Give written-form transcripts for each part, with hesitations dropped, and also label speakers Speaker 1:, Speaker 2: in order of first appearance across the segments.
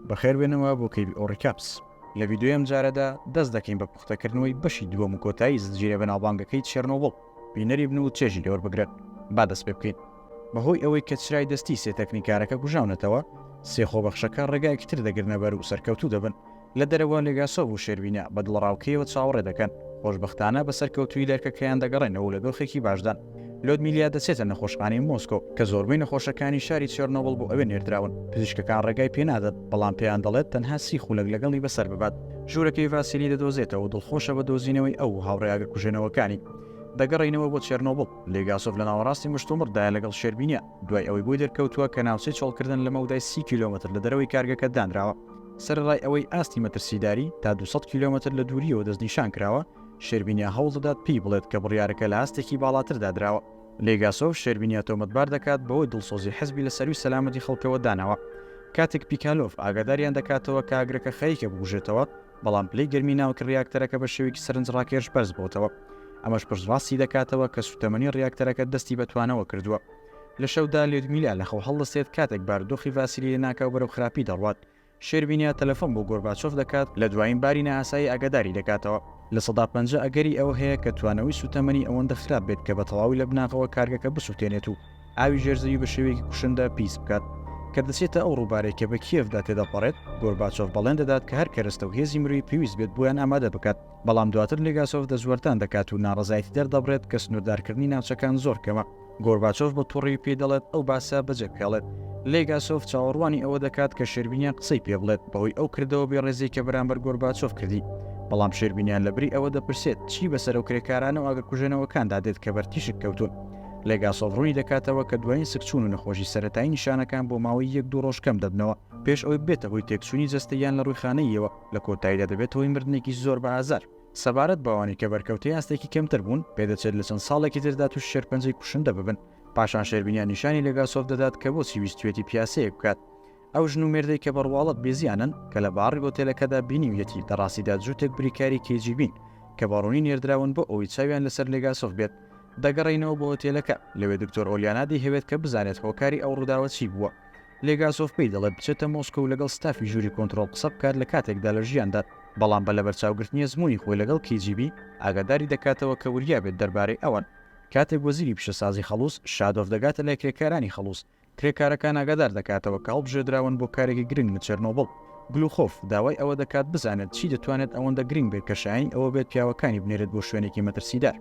Speaker 1: بەخێربێنەوە بۆ KBO Recaps. لە ڤیدیۆی ئەمجارەدا دەست دەکەین بە پوختەکردنەوەی بەشی دووەم و کۆتایی زنجیرە بەناوبانگەکەی چێرنۆبڵ. بینەری بن و چێژی لێوەربگرن. با دەست پێ بکەین. بەهۆی ئەوەی کە چرای دەستی سێ تەکنیکارەکە کوژاونەتەوە، سێ خۆبەخشەکە ڕێگایەکی تر دەگرنەبەر و سەرکەوتوو دەبن. لە دەرەوە لێگاسۆڤ و شێربینا بە دڵەڕاوکێیەوە چاوەڕێ دەکەن، خۆشبەختانە بە سەرکەوتوویی لە ئەرکەکەیان دەگەڕێنەوە و لە دۆخێکی باشدان. لۆدمیلیا دەچێتە نەخۆشخانەی مۆسکۆ، کە زۆربەی نەخۆشەکانی شاری چێرنۆبڵ بۆ ئەوێ نێردراون. پزیشکەکان ڕێگای پێ نادەن، بەڵام پێیان دەڵێت تەنها سی خولەک لەگەڵی بەسەر ببات. ژوورەکەی ڤاسیلی دەدۆزێتەوە و دڵخۆشە بە دۆزینەوەی ئەو و هاوڕێ ئاگرکوژێنەوەکانی. دەگەڕێینەوە بۆ چێرنۆبڵ. لێگاسۆڤ لە ناوەڕاستی مشتومڕدایە لەگەڵ شێربینیا، دوای ئەوەی بۆی دەرکەوتووە کە ناوچەی چۆڵکردن لە مەودای سی کیلۆمەتر لە دەرەوەی کارگەکە دانراوە. سەرەڕای ئەوەی ئاستی مەترسیداری تا 200 کیلۆمەتر لە دوورییەوە دەستنیشان کراوە، شێربینیا هەوڵدەدات پێی بڵێت کە بڕیارەکە لە ئاستێکی باڵاتردا دراوە. لێگاسۆڤ شێربینیا تۆمەتبار دەکات بەوەی دڵسۆزی حزبی لە سەرووی سەلامەتی خەڵکەوە داناوە. کاتێک پیکالۆڤ ئاگاداریان دەکاتەوە کە ئاگرەکە خەریکە بکوژێتەوە، بەڵام پلەی گەرمی ناوکی ڕیاکتەرەکە بە شێوەیەکی سەرنجڕاکێش بەرز بۆتەوە. ئەمەش پشتڕاستی دەکاتەوە کە سووتەمەنی ڕیاکتەرەکە دەستی بە توانەوە کردووە. لە شەودا لیودمیلا لە خەو هەڵدەستێت کاتێک بارودۆخی ڤاسیلی لەناکاو بەرەو خراپی دەڕوات. شێربینیا تەلەفۆن بۆ گۆرباچۆڤ دەکات، لە دوایین باری نائاسایی ئاگاداری دەکاتەوە. 50% ئەگەری ئەوە هەیە کە توانەوەی سووتەمەنی ئەوەندە خراپ بێت کە بە تەواوی لە بناغەوە کارگەکە بسووتێنێت و ئاوی ژێر زەوی بە شێوەیەکی کوشندە پیس بکات. کە دەچێتە ئەو ڕووبارەی کە بە کیێڤدا تێدەپەڕێت، گۆرباچۆڤ بەڵێن دەدات کە هەر کەرەستە و هێزی مرۆیی پێویست بێت بۆیان ئامادە بکات. بەڵام دواتر لێگاسۆڤ دەستوەردان دەکات و ناڕەزایەتی دەردەبڕێت کە سنووردارکردنی ناوچەکان زۆر کەمە. گۆرباچۆڤ بە توڕەیی پێی دەڵێت ئەو باسە بەجێ بهێڵێت. لێگاسۆڤ چاوەڕوانی ئەوە دەکات کە شێربینیان قسەی پێ بڵێت بەهۆی ئەو کردەوە بێڕێزیەی کە بەرامبەر گۆرباچۆڤ کردی. بەڵام شێربینیان لەبری ئەوە دەپرسێت چی بەسەر ئەو کرێکارانە و ئاگرکوژێنەوەکاندا دێت کە بەر تیشک کەوتوون. لێگاسۆڤ ڕوونی دەکاتەوە کە دوایین سکچوون و نەخۆشی سەرەتایی نیشانەکان بۆ ماوەی یەک دوو ڕۆژ کەم دەبنەوە پێش ئەوەی ببێتە هۆی تێکچوونی جەستەییان لە ڕووی خانەییەوە، لە کۆتاییدا دەبێتە هۆی مردنێکی زۆر بە ئازار. سەبارەت بەوانەی کە بەرکەوتەی ئاستێکی کەمتر بوون، پێدەچێت لە چەند ساڵێکی تردا تووشی شێرپەنجەی کوشندە ببن. پاشان شێربینیا نیشانی لێگاسۆڤ دەدات کە بۆچی ویستویەتی پیاسەیەک بکات. ئەو ژن و مێردەی کە بە ڕواڵەت بێزیانن، کە لە باڕی ئۆتێلەکەدا بینیویەتی، لە ڕاستیدا جووتێک بریکاری KGB-ن کە بە ڕوونی نێردراون بۆ ئەوەی چاویان لەسەر لێگاسۆڤ بێت. دەگەڕێینەوە بۆ ئۆتێلەکە. لەوێ دکتۆر ئۆلیانا دەیهەوێت کە بزانێت هۆکاری ئەو ڕووداوە چی بووە. لێگاسۆڤ پێی دەڵێت بچێتە مۆسکۆ و لەگەڵ ستافی ژووری کۆنترۆڵ قسە بکات لە کاتێکدا لە ژیاندا، بەڵام بە لەبەرچاوگرتنی ئەزموونی خۆی لەگەڵ KGB، ئاگاداری دەکاتەوە کە وریا بێت دەربارەی ئەوان. کاتێک وەزیری پیشەسازی خەڵوز، شادۆڤ دەگاتە لای کرێکارانی خەڵوز، کرێکارەکان ئاگادار دەکاتەوە کە هەڵبژێردراون بۆ کارێکی گرنگ لە چێرنۆبڵ. گلوخۆف داوای ئەوە دەکات بزانێت چی دەتوانێت ئەوەندە گرنگ بێت کە شایەنی ئەوە بێت پیاوەکانی بنێرێت بۆ شوێنێکی مەترسیدار.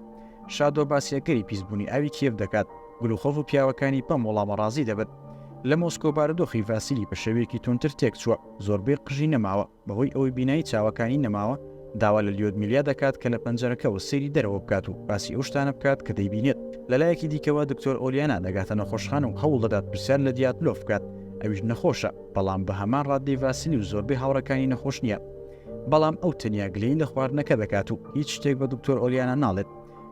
Speaker 1: شادۆ باسی ئەگەری پیسبوونی ئاوی کیێڤ دەکات. گلوخۆف و پیاوەکانی بەم وەڵامە ڕازی دەبن. لە مۆسکۆ بارودۆخی ڤاسیلی بە شێوەیەکی توندتر تێکچووە، زۆربەی قژی نەماوە، بەهۆی ئەوەی بینایی چاوەکانی نەماوە، داوا لە لیۆدمیلیا دەکات کە لە پەنجەرەکەوە سەیری دەرەوە بکات و باسی ئەو شتانە بکات کە دەیبینێت. لەلایەکی دیکەوە دکتۆر ئۆلیانا دەگاتە نەخۆشخانە و هەوڵ دەدات پرسیار لە دیاتلۆف بکات، ئەویش نەخۆشە، بەڵام بە هەمان ڕاددەی ڤاسیلی و زۆربەی هاوڕێکانی نەخۆش نییە. بەڵام ئەو تەنیا گلەیی لە خواردنەکە دەکات و هیچ شتێک بە دکتۆر ئۆلیانا ناڵێت.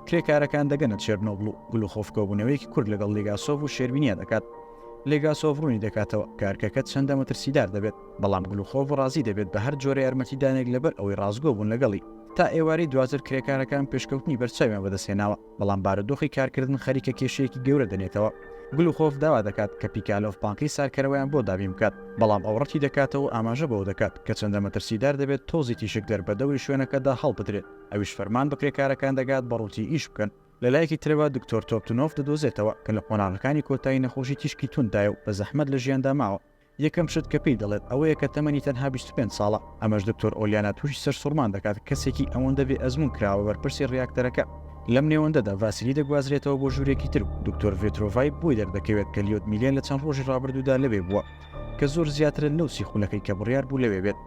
Speaker 1: کرێکارەکان دەگەنە چێرنۆبڵ و گلوخۆف کۆبوونەوەیەکی کورت لەگەڵ لیگاسۆڤ و شێربینیا دەکات. لیگاسۆڤ ڕوونی دەکاتەوە کە ئەرکەکە چەندە مەترسیدار دەبێت، بەڵام گلوخۆڤ ڕازی دەبێت بە هەر جۆرە یارمەتیدانێک لەبەر ئەوەی ڕاستگۆ بوون لەگەڵی. تا ئێوارەی دواتر کرێکارەکان پێشکەوتنی بەرچاویان بەدەستهێناوە، بەڵام بارودۆخی کارکردن خەریکە کێشەیەکی گەورە دەنێتەوە. گلوخۆف داوا دەکات کە پیکالۆڤ پانکەی سارکەرەوەیان بۆ دابین بکات، بەڵام ئەو ڕەتی دەکاتەوە و ئاماژە بەوە دەکات کە چەندە مەترسیدار دەبێت تۆزی تیشکدەر بە دەوری شوێنەکەدا هەڵبدرێت. ئەویش فەرمان بە کرێکارەکان دەگات بە ڕووتی ئیش بکەن. لە لایەکی ترەوە دکتۆر تۆپتونۆڤ دەدۆزێتەوە کە لە قۆناغەکانی کۆتایی نەخۆشی تیشکی تونددایە و بە زەحمەت لە ژیاندا ماوە. یەکەم شت کە پێی دەڵێت ئەوەیە کە تەمەنی تەنها 25 ساڵە. ئەمەش دکتۆر ئۆلیانا تووشی سەرسوڕمان دەکات کە کەسێکی ئەوەندە بێ ئەزموون کراوە بەرپرسی ڕیاکتەرەکە. لەم نێوەندەدا ڤاسیلی دەگوازرێتەوە بۆ ژوورێکی تر و دکتۆر ڤێترۆڤای بۆی دەردەکەوێت کە لیۆدمیلیا لە چەند ڕۆژی ڕابردوودا لەوێ بووە کە زۆر زیاترە لەو سی خولەکەی کە بڕیار بوو لەوێ بێت.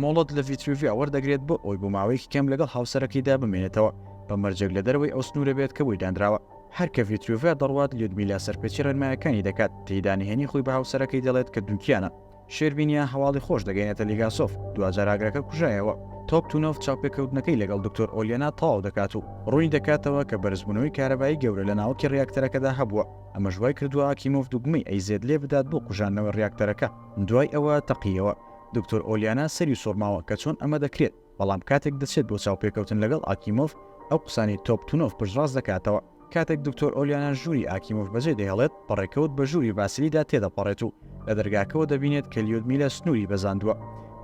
Speaker 1: مۆڵەت لە ڤیتروڤیا وەردەگرێت بۆ ئەوەی بۆ ماوەیەکی کەم لەگەڵ هاوسەرەکەیدا بمێنێتەوە، بە مەرجێک لە دەرەوەی ئەو سنوورە بێت کە بۆی دانراوە. هەر کە ڤیتروڤیا دەڕوات، لیودمیلا سەرپێچی ڕێنمایەکانی دەکات، تێیدا نهێنی خۆی بە هاوسەرەکەی دەڵێت کە دووگیانە. شێربینیا هەواڵی خۆش دەگەیەنێتە لیگاسۆف، دواجار ئاگرەکە کوژایەوە. تۆپتونۆڤ چاوپێکەوتنەکەی لەگەڵ دکتۆر ئۆلیانا تەواو دەکات و ڕوونی دەکاتەوە کە بەرزبوونەوەی کارەبایی گەورە لە ناوکی ڕیاکتەرەکەدا هەبووە، ئەمەش وای کردووە ئاکیمۆڤ دوگمەی AZ لێ بدات بۆ کوژاندنەوەی ڕیاکتەرەکە. دوای ئەوە تەقییەوە. دکتۆر ئۆلیانا سەری سوڕماوە کە چۆن ئەمە دەکرێت، بەڵام کاتێک دەچێت بۆ چاوپێکەوتن لەگەڵ ئاکیمۆڤ، ئەو قسانەی تۆپتونۆڤ پشتڕاست دەکاتەوە. کاتێک دکتۆر ئۆلیانا ژووری ئاکیمۆڤ بەجێ دەهێڵێت، بە ڕێکەوت بە ژووری ڤاسیلیدا تێدەپەڕێت و لە دەرگاکەوە دەبینێت کە لیۆدمیلا سنووری بەزاندووە.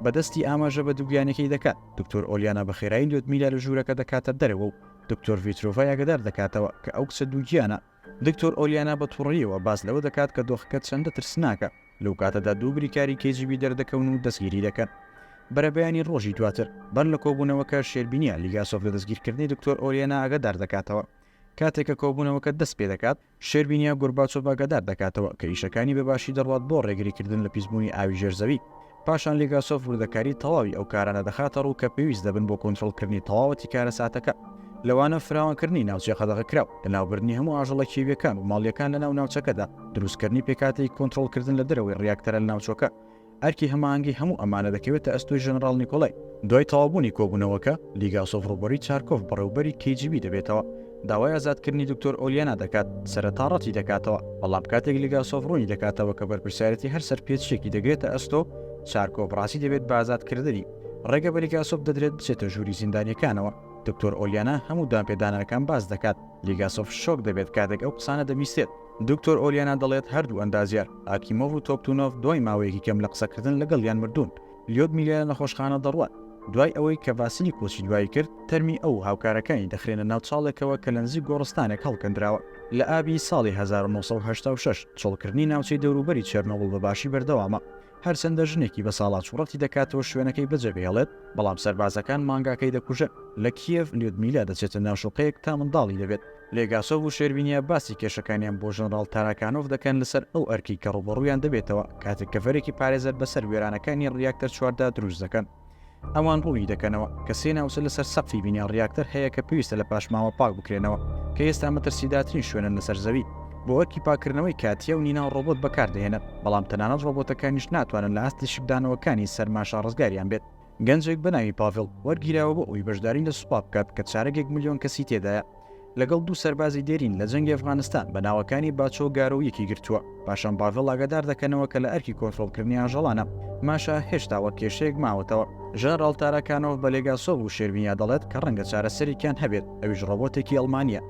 Speaker 1: بە دەستی ئاماژە بە دووگیانیەکەی دەکات. دکتۆر ئۆلیانا بە خێرایی لیۆدمیلا لە ژوورەکە دەکاتە دەرەوە و دکتۆر ڤیترۆڤای ئاگادار دەکاتەوە کە ئەو کچە دووگیانە. دکتۆر ئۆلیانا بە توڕەییەوە باس لەوە دەکات کە دۆخەکە چەندە ترسناکە. لەو کاتەدا دوو بریکاری KGB دەردەکەون و دەستگیری دەکەن. بەرەبەیانی ڕۆژی دواتر، بەر لە کۆبوونەوەکە، شێربینیا لیگاسۆڤ لە دەستگیرکردنی دکتۆر ئۆلیانا ئاگادار دەکاتەوە. کاتێک کە کۆبوونەوەکە دەست پێدەکات، شێربینیا گۆرباچۆڤ ئاگادار دەکاتەوە کە ئیشەکانی بە باشی دەڕوات بۆ ڕێگریکردن لە پیسبوونی ئاوی ژێر زەوی. پاشان لیگاسۆڤ وردەکاری تەواوی ئەو کارانە دەخاتە ڕوو کە پێویست دەبن بۆ کۆنترۆڵکردنی تەواوەتی کارەساتەکە، لەوانە فراوانکردنی ناوچەی قەدەغەکراو، لەناوبردنی هەموو ئاژەڵە کێوییەکان و ماڵییەکان لەناو ناوچەکەدا، دروستکردنی پێکهاتەی کۆنترۆڵکردن لە دەرەوەی ڕیاکتەرە لەناوچووەکە. ئەرکی هەماهەنگی هەموو ئەمانە دەکەوێتە ئەستۆی ژەنەڕاڵ نیکۆلای. دوای تەواوبوونی کۆبوونەوەکە، لیگاسۆڤ ڕووبەڕووی چارکۆڤ بەڕێوبەری KGB دەبێتەوە، داوای ئازادکردنی دکتۆر ئۆلیانا دەکات، سەرەتا ڕەتی دەکاتەوە، بەڵام کاتێک لیگاسۆڤ ڕوونی دەکاتەوە کە بەرپرسیارێتی هەر سەرپێچییەکی دەگرێتە ئەستۆ، چارکۆڤ ڕازی دەبێت بە ئازادکردنی. ڕێگە بە لیگاسۆڤ دەدرێت بچێتە ژووری زیندانییەکانەوە. دکتۆر ئۆلیانا هەموو دانپێدانانەکان باس دەکات. لیگاسۆڤ شۆک دەبێت کاتێک ئەو قسانە دەبیستێت. دکتۆر ئۆلیانا دەڵێت هەردوو ئەندازیار، ئاکیمۆڤ و تۆپتونۆڤ دوای ماوەیەکی کەم لە قسەکردن لەگەڵیان مردوون. لیۆدمیلا لە نەخۆشخانە دەڕوات. دوای ئەوەی کە ڤاسیلی کۆچی دوایی کرد، تەرمی ئەو و هاوکارەکانی دەخرێنە ناو چاڵێکەوە کە لە نزیک گۆڕستانێک هەڵکەندراوە. لە ئابی ساڵی 1986، چۆڵکردنی ناوچەی دەوروبەری چێرنۆبڵ بە باشی بەردەوامە. هەرچەندە ژنێکی بەساڵاچوو ڕەتی دەکاتەوە شوێنەکەی بەجێبهێڵێت، بەڵام سەربازەکان مانگاکەی دەکوژن. لە کیێڤ، لیۆدمیلا دەچێتە ناو شوقەیەک تا منداڵی دەبێت. لێگاسۆڤ و شێربینیا باسی کێشەکانیان بۆ ژەنەڕاڵ تاراکانۆڤ دەکەن لەسەر ئەو ئەرکەی کە ڕووبەڕوویان دەبێتەوە کاتێک کەڤەرێکی پارێزەر بەسەر وێرانەکانی ڕیاکتەر چواردا دروست دەکەن. ئەوان ڕوونی دەکەنەوە کە سێ ناوچە لەسەر سەقفی بینای ڕیاکتەر هەیە کە پێویستە لە پاشماوە پاک بکرێنەوە کە ئێستا مەترسیدارترین شوێنن لەسەر زەوی. بۆ ئەرکی پاککردنەوەی کاتیا و نینا ڕۆبۆت بەکاردەهێنن، بەڵام تەنانەت ڕۆبۆتەکانیش ناتوانن لە ئاست تیشکدانەوەکانی سەر ماشا ڕزگاریان بێت. گەنجێک بە ناوی پاڤڵ وەرگیراوە بۆ ئەوەی بەشداری لە سوپا بکات کە چارەگێک ملیۆن کەسی تێدایە. لەگەڵ دوو سەربازی دێرین لە جەنگی ئەفغانستان بە ناوەکانی باچۆ و گارۆ یەکی گرتووە. پاشان پاڤڵ ئاگادار دەکەنەوە کە لە ئەرکی کۆنترۆڵکردنی ئاژەڵانە. ماشا هێشتا وەک کێشەیەک ماوەتەوە. ژەنەراڵ تاراکانۆڤ بە لێگاسۆڤ و شێربینیا دەڵێت کە ڕەنگە چارەسەرێکیان هەبێت، ئەویش ڕۆبۆتێکی ئەڵمانییە.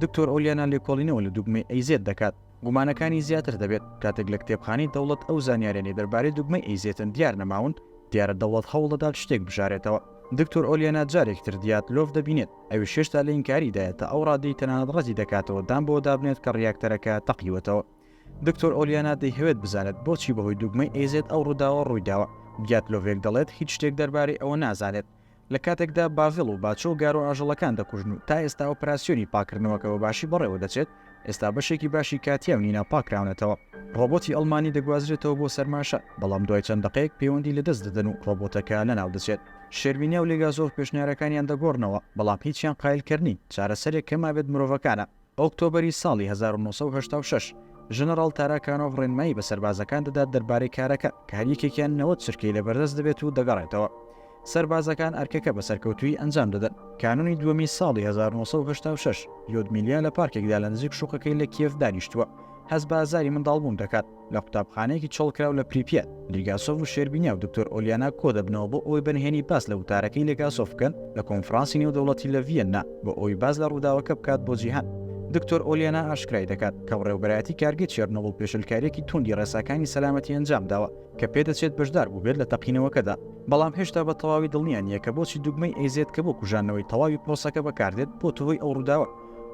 Speaker 1: دکتۆر ئۆلیانا لێکۆڵینەوە لە دوگمەی AZ دەکات. گومانەکانی زیاتر دەبێت کاتێک لە کتێبخانەی دەوڵەت ئەو زانیاریانەی دەربارەی دوگمەی AZ ن دیار نەماون، دیارە دەوڵەت هەوڵدەدات شتێک بشارێتەوە. دکتۆر ئۆلیانا جارێکی تر دیاتلۆڤ دەبینێت، ئەویش هێشتا لە ئینکاریدایە تا ئەو ڕادەی تەنانەت ڕەتی دەکاتەوە دان بەوە دابنێت کە ڕیاکتەرەکە تەقیوەتەوە. دکتۆر ئۆلیانا دەیهەوێت بزانێت بۆچی بەهۆی دوگمەی AZ ئەو ڕووداوە ڕوویداوە. دیاتلۆڤێک دەڵێت هیچ شتێک دەربارەی ئەوە نازانێت. لە کاتێکدا باڤڵ و باچۆ و گارۆ ئاژەڵەکان دەکوژن و تا ئێستا ئۆپراسیۆنی پاککردنەوەکە بە باشی بەڕێوە دەچێت، ئێستا بەشێکی باشی کاتیا و نینا پاککراونەتەوە. ڕۆبۆتی ئەڵمانی دەگوازرێتەوە بۆ سەر ماشا، بەڵام دوای چەند دەقەیەک پەیوەندی لەدەست دەدەن و ڕۆبۆتەکە لەناودەچێت. شێربینیا و لێگازۆڤ پێشنیارەکانیان دەگۆڕنەوە، بەڵام هیچیان قایلکەر نین، چارەسەرێک کە مابێت مرۆڤەکانە. ئۆکتۆبەری ساڵی 1986، ژەنەڕاڵ تاراکانۆڤ ڕێنمایی بە سەربازەکان دەدات دەربارەی کارەکە، کە هەر یەکێکیان 90 چرکەی لەبەردەست دەبێت و دەگەڕێتەوە. سەربازەکان ئەرکەکە بە سەرکەوتوویی ئەنجام دەدەن. کانوونی دووەمی ساڵی 1986، لیۆدمیلیا لە پارکێکدا لە نزیک شوقەکەی لە کیێڤ دانیشتووە، هەست بە ئازاری منداڵبوون دەکات. لە قوتابخانەیەکی چۆڵکراو لە پریپیات، لیگاسۆڤ و شێربینیا و دکتۆر ئۆلیانا کۆدەبنەوە بۆ ئەوەی بە نهێنی باس لە وتارەکەی لێگاسۆڤ بکەن لە کۆنفرانسی نێودەوڵەتی لە ڤیەننا بۆ ئەوەی باس لە ڕووداوەکە بکات بۆ جیهان. دکتۆر ئۆلیانا ئاشکرای دەکات کە بەڕێوەبەرایەتی کارگەی چێرنۆبڵ پێشێلکارییەکی توندی ڕێساکانی سەلامەتی ئەنجامداوە کە پێدەچێت بەشدار بووبێت لە تەقینەوەکەدا، بەڵام هێشتا بە تەواوی دڵنیا نییە کە بۆچی دوگمەی AZ کە بۆ کوژاندنەوەی تەواوی پرۆسەکە بەکاردێت بۆتە هۆی ئەو ڕووداوە.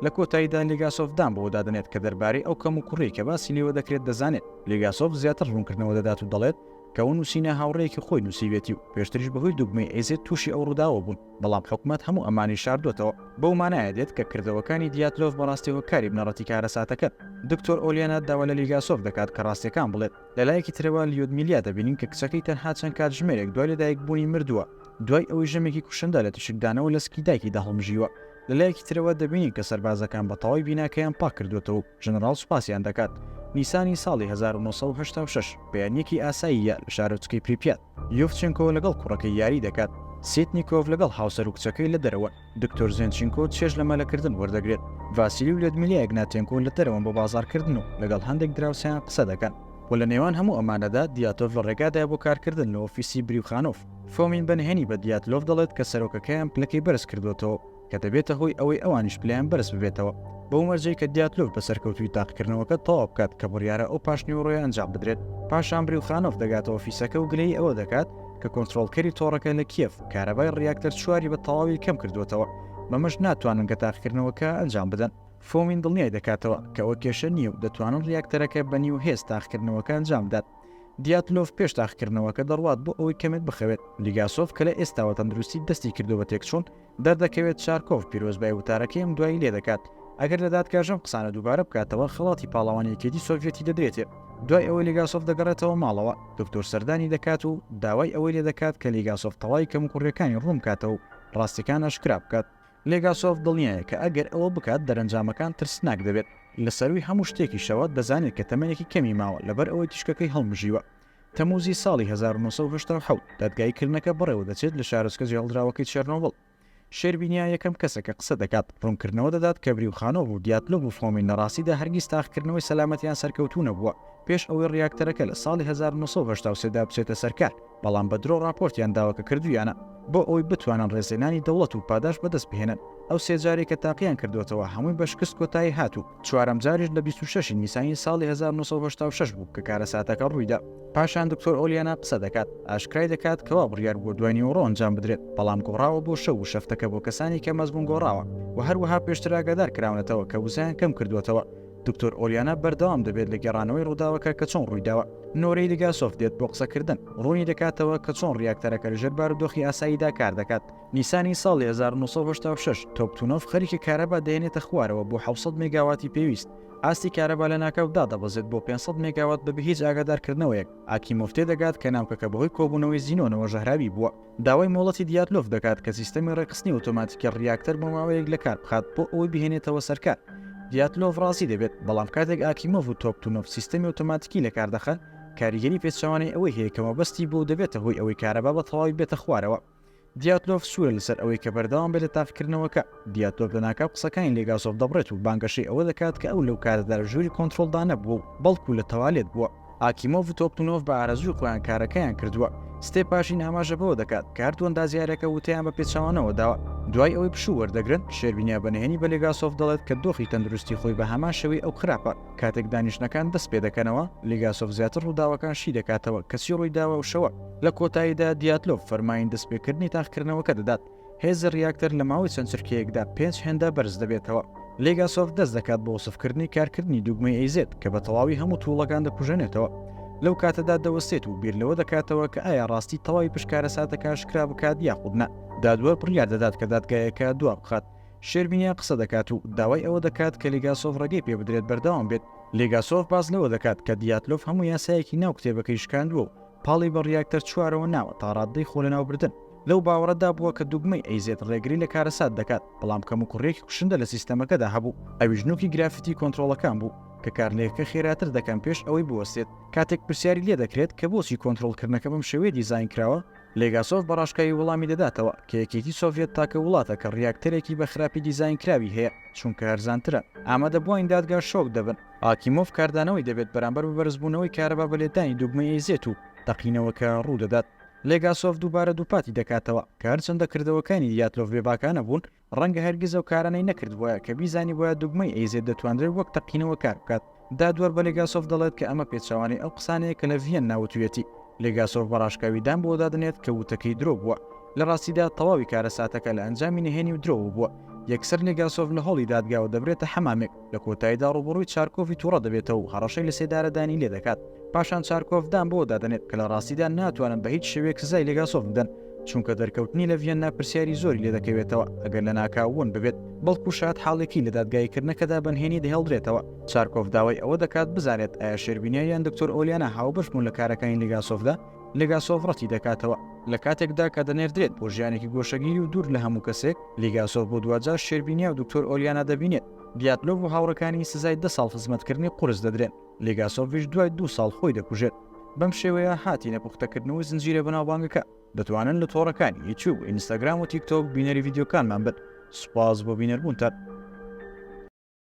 Speaker 1: لە کۆتاییدا لیگاسۆڤ دان بەوەدا دەنێت کە دەربارەی ئەو کەموکوڕیەی کە باسی لێوە دەکرێت دەزانێت. لیگاسۆڤ زیاتر ڕوونکردنەوە دەدات و دەڵێت کە ئەو نووسینە هاوڕێیەکی خۆی نووسیویەتی و پێشتریش بەهۆی دوگمەی AZ تووشی ئەو ڕووداوە بوون، بەڵام حکومەت هەموو ئەمانەی شاردۆتەوە. بەو مانایە دێت کە کردەوەکانی دیاتلۆڤ بەڕاستی هۆکاری بنەڕەتی کارەساتەکەن. دکتۆر ئۆلیانا داوا لە لیگاسۆڤ دەکات کە ڕاستیەکان بڵێت. لە لایەکی ترەوە لیۆدمیلیا دەبینین کە کچەکەی تەنها چەند کاتژمێرێک دوای لەدایکبوونی مردووە، دوای ئەوەی ژەمێکی کوشندە لە تیشکدانەوە لە سکی دایکیدا هەڵمژیوە. لە لایەکی ترەوە دەبینین کە سەربازەکان بە تەواوی بیناکەیان پاک کردووەتەوە و ژەنەراڵ سوپاسیان دەکات. نیسانی ساڵی 1986، بەیانییەکی ئاساییە لە شارۆچکەی پریپیات. یوفچێنکۆ لەگەڵ کوڕەکەی یاری دەکات. سیتنیکۆڤ لەگەڵ هاوسەر و کچەکەی لە دەرەوەن. دکتۆر زێنچینکۆ چێژ لە مەلەکردن وەردەگرێت. ڤاسیلی و لێدمیلیا ئیگناتێنکۆ لە دەرەوەن بۆ بازاڕکردن و لەگەڵ هەندێک دراوسێیان قسە دەکەن. و لە نێوان هەموو ئەمانەدا دیاتۆڤ لە ڕێگادایە بۆ کارکردن لە ئۆفیسی بریوخانۆف. فۆمین بە نهێنی بە دیاتلۆڤ دەڵێت کە سەرۆکەکەیان پلەکەی بەرز کردووەتەوە، کە دەبێتە هۆی ئەوەی ئەوانیش پلەیان بەرز ببێتەوە. بەو مەرجەی کە دیاتلۆڤ بە سەرکەوتوویی تاقیکردنەوەکە تەواو بکات کە بڕیارە ئەو پاشنیوەڕۆیە ئەنجام بدرێت. پاشان بریوخانۆڤ دەگاتە ئۆفیسەکە و گلەیی ئەوە دەکات کە کۆنترۆڵکەری تۆڕەکە لە کیێڤ کارەبای ڕیاکتەر چواری بە تەواوی کەم کردووەتەوە، بەمەش ناتوانن کە تاقیکردنەوەکە ئەنجام بدەن. فۆمین دڵنیای دەکاتەوە کە ئەوە کێشە نییە و دەتوانن ڕیاکتەرەکە بە نیو هێز تاقیکردنەوەکە ئەنجام بدات. دیاتلۆڤ پێش تاقیکردنەوەکە دەڕوات بۆ ئەوەی کەمێک بخەوێت. لیگاسۆڤ کە لە ئێستاوە تەندروستی دەستی کردووە بە تێکچوون، دەردەکەوێت چارکۆڤ پیرۆزبای وتارەکەی ئەم دوایی لێدەکات. ئەگەر لە دادگاش ئەم قسانە دووبارە بکاتەوە خەڵاتی پاڵەوانی یەکێتی سۆڤیەتی دەدرێتێ. دوای ئەوەی لیگاسۆڤ دەگەڕێتەوە ماڵەوە، دکتۆر سەردانی دەکات و داوای ئەوەی لێدەکات کە لیگاسۆڤ تەواوی کەموکوڕییەکانی ڕوون بکاتەوە و ڕاستیەکان ئاشکرا بکات. لێگاسۆڤ دڵنیایە کە ئەگەر ئەوە بکات دەرەنجامەکان ترسناک دەبێت. لە سەرووی هەموو شتێکیشەوە دەزانێت کە تەمەنێکی کەمی ماوە لەبەر ئەوەی تیشکەکەی هەڵمژیوە. تەمووزی ساڵی 1987 دادگاییکردنەکە بەڕێوەدەچێت لە شارۆچکە جێهێڵدراوەکەی چێرنۆبڵ. شێربینیا یەکەم کەسە کە قسە دەکات، ڕوونکردنەوە دەدات کە بریوخانۆڤ و دیاتلۆڤ و فۆمین لە ڕاستیدا هەرگیز تاقیکردنەوەی سەلامەتیان سەرکەوتوو نەبووە پێش ئەوەی ڕیاکتەرەکە لە ساڵی 1983 دا بچێتە سەر کار. بەڵام بە درۆ ڕاپۆرتیان داوە کە کردوویانە بۆ ئەوەی بتوانن ڕێزلێنانی دەوڵەت و پاداشت بەدەست بهێنن. ئەو سێ جارەی کە تاقییان کردووەتەوە هەمووی بە شکست کۆتایی هات و چوارەم جاریش لە 26 ی نیسانی ساڵی 1986 بوو کە کارەساتەکە ڕوویدا. پاشان دکتۆر ئۆلیانا قسە دەکات، ئاشکرای دەکات کەوا بڕیار بووە دوای نیوەڕۆ ئەنجام بدرێت، بەڵام گۆڕاوە بۆ شەو و شەفتەکە بۆ کەسانی کەم ئەزموون گۆڕاوە و هەروەها پێشتر ئاگادار کراونەتەوە کە وزەیان کەم کردووەتەوە. دکتۆر ئۆلیانا بەردەوام دەبێت لە گێڕانەوەی ڕووداوەکە کە چۆن ڕوویداوە. نۆرەی لیگاسۆف دێت بۆ قسەکردن، ڕوونی دەکاتەوە کە چۆن ڕیاکتەرەکە لەژێر بارودۆخی ئاساییدا کار دەکات. نیسانی ساڵی 1986، تۆپتونۆڤ خەریکە کارەبا دەهێنێتە خوارەوە بۆ 700 مێگاواتی پێویست. ئاستی کارەبا لەناکاو دادەبەزێت بۆ 500 مێگاوات بەبێ هیچ ئاگادارکردنەوەیەک. ئاکیمۆڤ تێدەگات کە ناوکەکە بەهۆی کۆبوونەوەی زینۆنەوە ژەهراوی بووە. داوای مۆڵەتی دیاتلۆڤ دەکات کە سیستەمی ڕێکخستنی ئۆتۆماتیکی ڕیاکتەر بۆ ماوەیەک لەکار بخات بۆ ئەوەی بیهێنێتەوە سەر کار. دیاتلۆڤ ڕازی دەبێت، بەڵام کاتێک ئاکیمۆڤ و تۆپتونۆڤ سیستەمی ئۆتۆماتیکی لەکار دەخەن، کاریگەری پێچەوانەی ئەوەی هەیە کە مەبەستی بووە و دەبێتە هۆی ئەوەی کارەبا بە تەواوی بێتە خوارەوە. دیاتلۆڤ سوورە لەسەر ئەوەی کە بەردەوام بێت لە تاقیکردنەوەکە. دیاتلۆڤ لەناکاو قسەکانی لێگاسۆڤ دەبڕێت و بانگەشەی ئەوە دەکات کە ئەو لەو کاتەدا لە ژووری کۆنترۆڵدا نەبووە و بەڵکو لە تەوالێت بووە. ئاکیمۆڤ و تۆپتونۆڤ بە ئارەزووی خۆیان کارەکەیان کردووە. ستێپاشین ئاماژە بەوە دەکات کە هەردوو ئەندازیارەکە وتەیان بە پێچەوانەوە داوە. دوای ئەوەی پشوو وەردەگرن، شێربینیا بە نهێنی بە لێگاسۆڤ دەڵێت کە دۆخی تەندروستی خۆی بە هەمان شێوەی ئەو خراپە. کاتێک دانیشتنەکان دەست پێدەکەنەوە، لیگاسۆڤ زیاتر ڕووداوەکان شی دەکاتەوە کە چی ڕوویداوە ئەو شەوە. لە کۆتاییدا دیاتلۆڤ فەرمانی دەستپێکردنی تاقیکردنەوەکە دەدات. هێزی ڕیاکتەر لە ماوەی چەند چرکەیەکدا پێنج هێندە بەرز دەبێتەوە. لیگاسۆڤ دەست دەکات بە وەسفکردنی کارکردنی دوگمەی AZ کە بە تەواوی هەموو تووڵەکان دەکوژێنێتەوە. لەو کاتەدا دەوەستێت و بیر لەوە دەکاتەوە کە ئایا ڕاستی تەواوی پشت کارەساتەکە ئاشکرا بکات یاخود نا. دادوەر بڕیار دەدات کە دادگایەکە دوابخات. شێربینیا قسە دەکات و داوای ئەوە دەکات کە لیگاسۆڤ ڕێگەی پێبدرێت بەردەوام بێت. لیگاسۆڤ باس لەوە دەکات کە دیاتلۆڤ هەموو یاسایەکی ناو کتێبەکەی شکاندووە و پاڵی بە ڕیاکتەر چوارەوە ناوە تا ڕاددەی خۆلەناوبردن. لەو باوەڕەدا بووە کە دوگمەی AZ ڕێگری لە کارەسات دەکات، بەڵام کەموکوڕییەکی کوشندە لە سیستەمەکەدا هەبوو، ئەویش نوکی گرافیتی کۆنترۆڵەکان بوو کە کارلێکەکە خێراتر دەکەن پێش ئەوەی بوەستێت. کاتێک پرسیاری لێدەکرێت کە بۆچی کۆنترۆڵکردنەکە بەم شێوەیە دیزاین کراوە، لێگاسۆڤ بە ڕاشکاوی وەڵامی دەداتەوە کە یەکێتی سۆڤیەت تاکە وڵاتە کە ڕیاکتەرێکی بە خراپی دیزاین کراوی هەیە، چونکە هەرزانترە. ئامادەبووانی دادگا شۆک دەبن. ئاکیمۆڤ کاردانەوەی دەبێت بەرامبەر بە بەرزبوونەوەی کارەبا بە لێدانی دوگمەی AZ و تەقینەوەکە ڕوودەدات. لێگاسۆڤ دووبارە دووپاتی دەکاتەوە کە هەرچەندە کردەوەکانی دیاتلۆڤ بێباکانە بوون، ڕەنگە هەرگیز ئەو کارانەی نەکردبوایە کە بیزانیبوایە دوگمەی AZ دەتوانرێت وەک تەقینەوە کار بکات. دادوەر بە لێگاسۆڤ دەڵێت کە ئەمە پێچەوانەی ئەو قسانەیە کە لە ڤیەننا وتویەتی. لێگاسۆڤ بە ڕاشکاوی دان بەوەدا دەنێت کە وتەکەی درۆ بووە. لە ڕاستیدا تەواوی کارەساتەکە لە ئەنجامی نهێنی و درۆوە بووە. یەکسەر لێگاسۆڤ لە هۆڵی دادگاوە دەبرێتە حەمامێک. لە کۆتاییدا ڕووبەڕووی چارکۆڤی تووڕە دەبێتەوە و هەڕەشەی لەسێدارەدانی لێدەکات. پاشان چارکۆڤ دان بەوەدا دەنێت کە لە ڕاستیدا ناتوانن بە هیچ شێوەیەک سزای لێگاسۆڤ بدەن، چونکە دەرکەوتنی لە ڤیەننا پرسیاری زۆری لێدەکەوێتەوە ئەگەر لەناکاو ون ببێت، بەڵکو شایەتحاڵێکی لە دادگاییکردنەکەدا بە نهێنی دەهێڵدرێتەوە. چارکۆڤ داوای ئەوە دەکات بزانێت ئایا شێربینیا یان دکتۆر ئۆلیانا هاوبەش بوون لە کارەکانی لێگاسۆڤدا، لێگاسۆڤ ڕەتی دەکاتەوە. لە کاتێکدا کە دەنێردرێت بۆ ژیانێکی گۆشەگیری و دوور لە هەموو کەسێک، لیگاسۆڤ بۆ دواجار شێربینیا و دکتۆر ئۆلیانا دەبینێت. دیاتلۆڤ و هاوڕێکانی سزای دە ساڵ خزمەتکردنی قورس دەدرێن. لیگاسۆڤیش دوای دوو ساڵ خۆی دەکوژێت. بەم شێوەیە هاتینە پوختەکردنەوەی زنجیرە بەناوبانگەکە. دەتوانن لە تۆڕەکانی یوتیوب و ئینستاگرام و تیک تۆک بینەری ڤیدیۆکانمان بن. سوپاس بۆ بینەربوونتان.